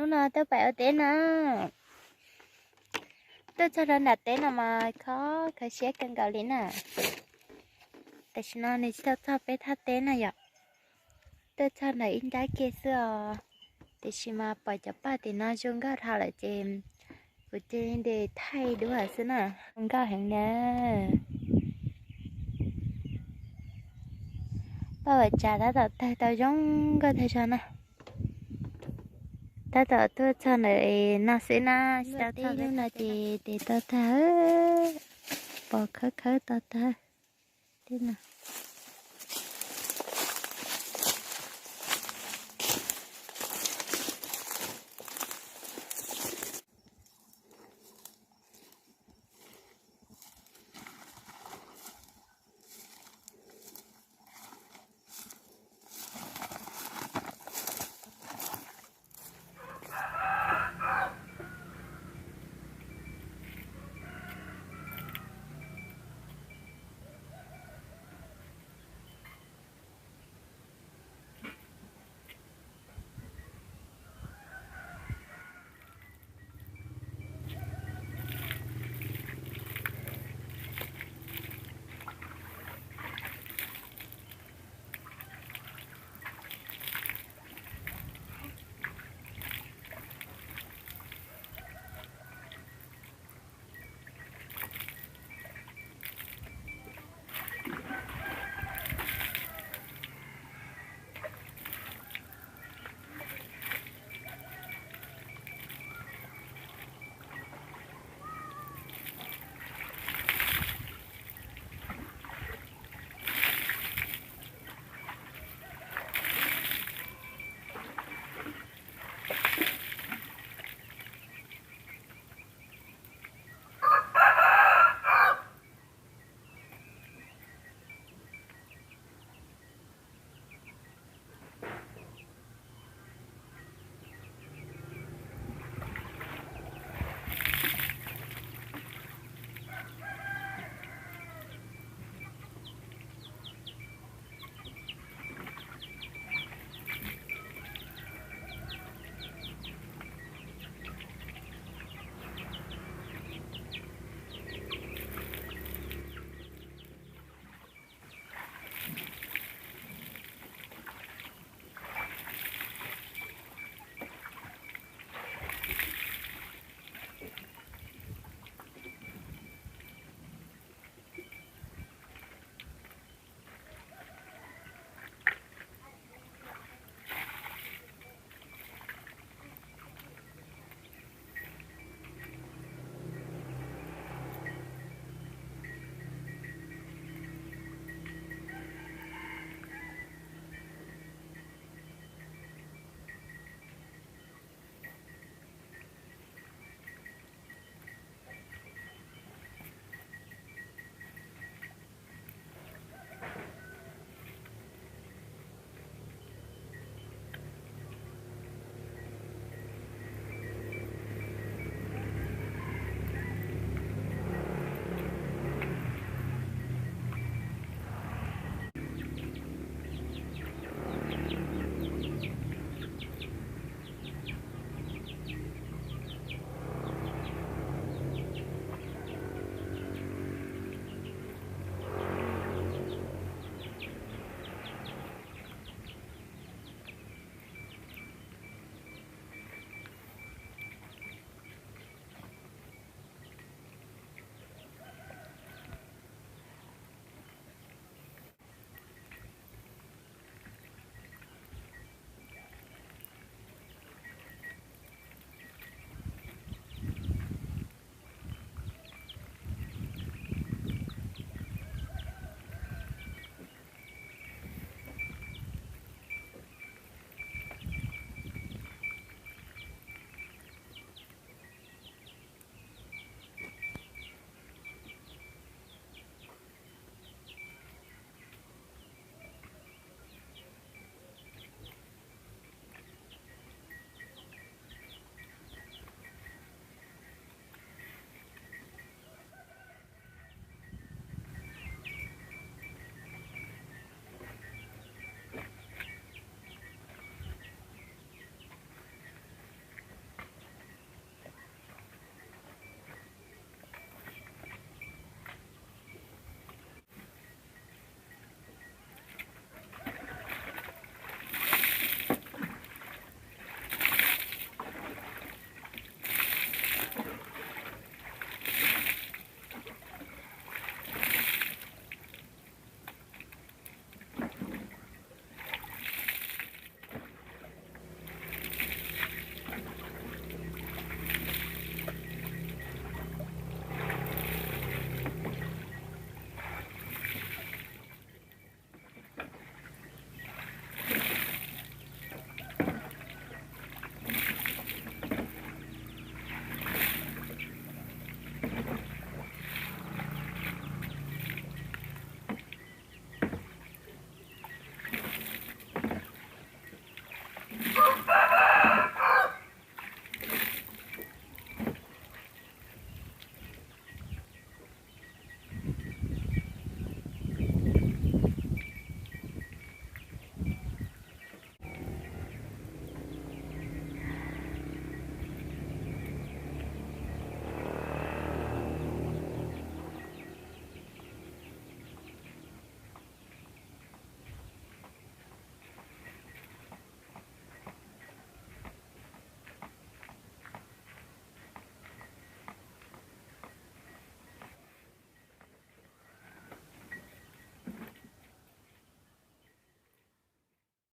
Hnub no tuaj pem ua teb no, tuaj txog rau nram teb no mas khov kho siab kawg nkaus li na. Tam sim no nws tsis tau txog peb thaj teb na yom, tuaj txog ntawm ib nrab kiag xwb os. Tiam sis mas pom cov paj tim no zoo nkauj dhau lawm ces kuv cia li thaij dua xwb na. Zoo nkauj heev na. Paj uas tsav tab tom tawg tau zoo nkauj tag zog na. Tab tom tuaj txog ntawm no xwb na, tsis tau txog no ces tes to tag, pos khawb khawb to tag. Tej no